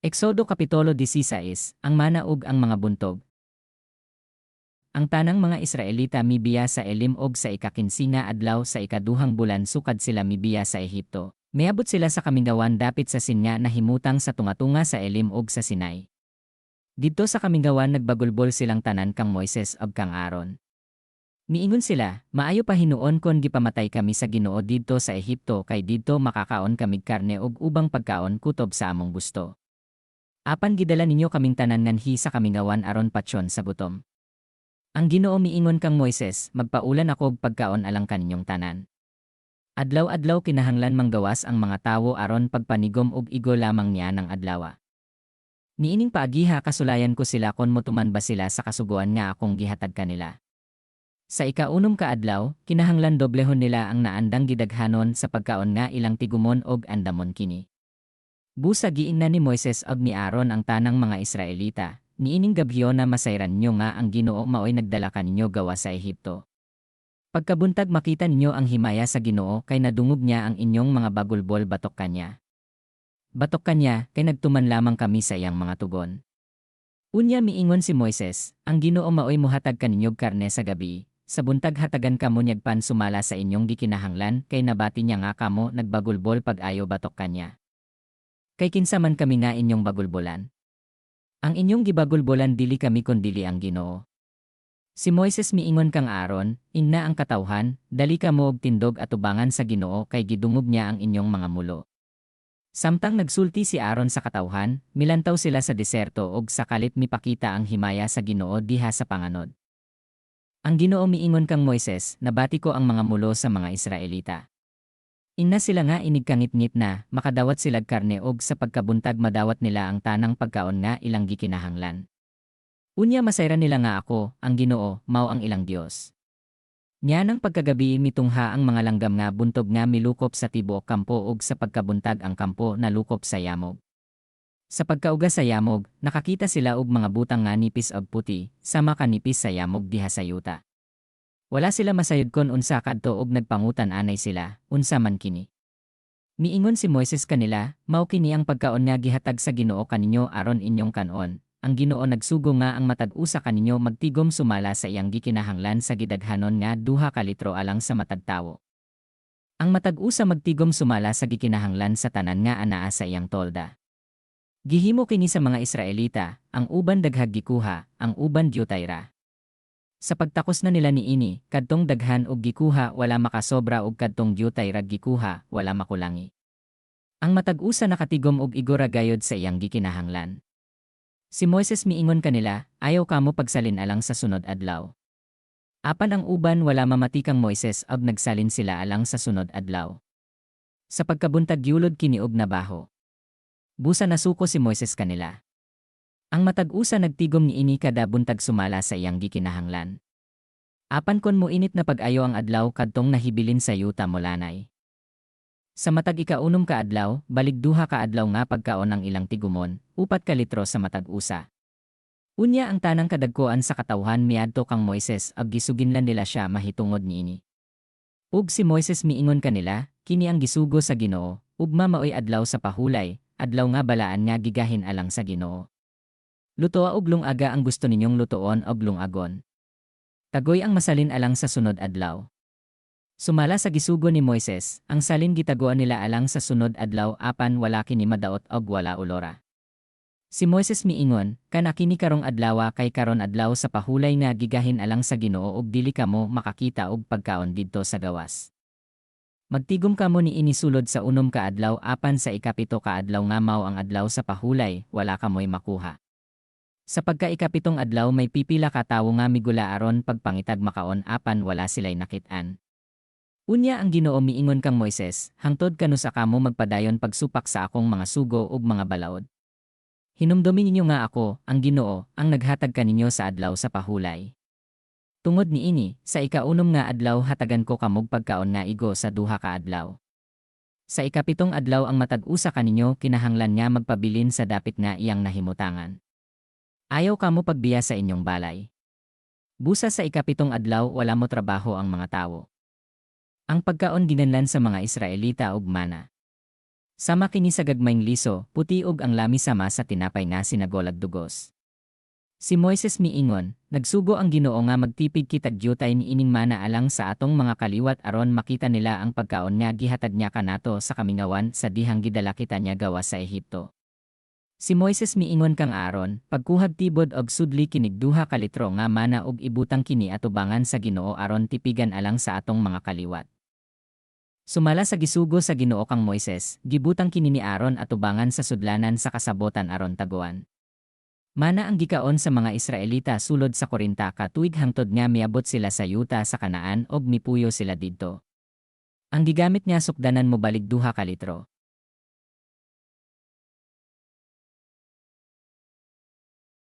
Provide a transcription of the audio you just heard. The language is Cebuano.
Exodo Kapitulo 16, ang mana ug ang mga buntog. Ang tanang mga Israelita mibiya sa Elim og sa ikakinsi nga adlaw sa ikaduhang bulan sukad sila mibiya sa Ehipto. Miabot sila sa kamingawan dapit sa Sin nga nahimutang sa tunga-tunga sa Elim ug sa Sinai. Didto sa kamingawan nagbagulbol silang tanan kang Moises ug kang Aaron. Miingon sila, "Maayo pa hinuon kon gipamatay kami sa Ginoo didto sa Ehipto kay didto makakaon kamig karne ug ubang pagkaon kutob sa among gusto. Apan gidala ninyo kaming tanan nganhi sa kamingawan aron patyon sa gutom." Ang Ginoo miingon kang Moises, "Magpaulan ako og pagkaon alang kaninyong tanan. Adlaw-adlaw kinahanglan manggawas ang mga tawo aron pagpanigom og igo lamang niya ng adlawa. Niining paagiha kasulayan ko sila kon motuman ba sila sa kasuguan nga akong gihatag kanila. Sa ikaunom ka adlaw, kinahanglan doblehon nila ang naandang gidaghanon sa pagkaon nga ilang tigumon og andamon kini." Busa giingnan ni Moises ug ni Aaron ang tanang mga Israelita, "Niining gabhiona masayran ninyo nga ang Ginoo maoy nagdala kaninyo gawas sa Ehipto. Pagkabuntag makita ninyo ang himaya sa Ginoo kay nadungog niya ang inyong mga bagulbol batok kanya. Batok kanya kay nagtuman lamang kami sa iyang mga tugon." Unya miingon si Moises, "Ang Ginoo maoy mohatag kaninyog karne sa gabi, sa buntag hatagan kamo niyag pan sumala sa inyong gikinahanglan kay nabati niya nga kamo nagbagulbol pag-ayo batok kanya. Kay kinsa man kami nga inyong bagulbolan? Ang inyong gibagulbolan dili kami kundili ang Ginoo." Si Moises miingon kang Aaron, "Ingna ang katawhan, dali kamo og tindog atubangan sa Ginoo kay gidungog niya ang inyong mga mulo." Samtang nagsulti si Aaron sa katawhan, milantaw sila sa diserto ug sa kalit mipakita ang himaya sa Ginoo diha sa panganod. Ang Ginoo miingon kang Moises, "Nabati ko ang mga mulo sa mga Israelita. Ingna sila nga inigkangitngit na, makadawat silag karne og sa pagkabuntag madawat nila ang tanang pagkaon nga ilang gikinahanglan. Unya masayran nila nga ako, ang Ginoo, mao ang ilang Dios." Niyanang pagkagabi mitungha ang mga langgam nga buntog nga milukop sa tibuok kampo ug sa pagkabuntag ang kampo nalukop sa yamog. Sa pagkauga sa yamog, nakakita sila og mga butang nga nipis og puti, sama kanipis sa yamog diha sa yuta. Wala sila masayod kon unsa kadto og nagpangutan anay sila, "Unsa man kini?" Miingon si Moises kanila, "Mao kini ang pagkaon nga gihatag sa Ginoo kaninyo aron inyong kan-on. Ang Ginoo nagsugo nga ang matag usa kaninyo magtigom sumala sa iyang gikinahanglan sa gidaghanon nga 2 ka litro alang sa matag tawo. Ang matag usa magtigom sumala sa gikinahanglan sa tanan nga anaa sa iyang tolda." Gihimo kini sa mga Israelita, ang uban daghag gikuha, ang uban diutay ra. Sa pagtakos na nila niini, kadtong daghan og gikuha wala makasobra og kadtong diutay ra gikuha wala makulangi. Ang matag usa nakatigom og igo ra gayod sa iyang gikinahanglan. Si Moises miingon kanila, "Ayaw kamo pagsalin alang sa sunod adlaw." Apan ang uban wala mamati kang Moises ug nagsalin sila alang sa sunod adlaw. Sa pagkabuntag giulod kini og nabaho. Busa nasuko si Moises kanila. Ang matag usa nagtigom niini kada buntag sumala sa iyang gikinahanglan. Apan kon moinit na pag-ayo ang adlaw, kadtong nahibilin sa yuta molanay. Sa matag ikaunom ka adlaw, balig 2 ka adlaw nga pagkaon ang ilang tigumon, 4 ka litro sa matag usa. Unya ang tanang kadagkoan sa katawhan miadto kang Moises ug gisuginlan nila siya mahitungod niini. Ug si Moises miingon kanila, "Kini ang gisugo sa Ginoo, ugma maoy adlaw sa pahulay, adlaw nga balaan nga gigahin alang sa Ginoo. Lutoa og lungaga ang gusto ninyong lutoon og lungagon. Tagoy ang masalin alang sa sunod adlaw." Sumala sa gisugo ni Moises, ang salin gitaguan nila alang sa sunod adlaw apan wala kini madaot og wala ulora. Si Moises miingon, "Kana kini karong adlawa kay karon adlaw sa pahulay nga gigahin alang sa Ginoo ug dili kamo makakita og pagkaon didto sa gawas. Magtigom kamo niini sulod sa 6 ka adlaw apan sa ikapito ka adlaw nga mao ang adlaw sa pahulay, wala kamoy makuha." Sa pagka ikapitong adlaw may pipila ka tawo nga migula aron pagpangitag makaon apan wala sila'y nakit-an. Unya ang Ginoo miingon kang Moises, "Hangtod kanusa kamo magpadayon pagsupak sa akong mga sugo ug mga balaod? Hinumdumi ninyo nga ako, ang Ginoo, ang naghatag kaninyo sa adlaw sa pahulay. Tungod niini, sa ikaunom nga adlaw hatagan ko kamog pagkaon nga igo sa 2 ka adlaw. Sa ikapitong adlaw ang matag usa kaninyo kinahanglan nga magpabilin sa dapit nga iyang nahimutangan. Ayaw kamo pagbiya sa inyong balay." Busa sa ikapitong adlaw wala mo trabaho ang mga tawo. Ang pagkaon ginanlan sa mga Israelita og mana. Sama kini sa gagmayng liso, puti ug ang lami sama sa tinapay nga sinagolag dugos. Si Moises miingon, "Nagsugo ang Ginoo nga magtipig kitag dyutay niining mana alang sa atong mga kaliwat aron makita nila ang pagkaon nga gihatag niya kanato sa kamingawan sa dihang gidala kita niya gawas sa Ehipto." Si Moises miingon kang Aaron, "Pagkuhag tibod og sudli kinig 2 ka litro nga mana ug ibutang kini atubangan sa Ginoo aron tipigan alang sa atong mga kaliwat." Sumala sa gisugo sa Ginoo kang Moises, gibutang kini ni Aaron atubangan sa sudlanan sa kasabotan aron taguan. Mana ang gikaon sa mga Israelita sulod sa 40 ka tuig hangtod nga miabot sila sa yuta sa Kanaan og mipuyo sila didto. Ang gigamit nga sukdanan mobalig 2 ka litro.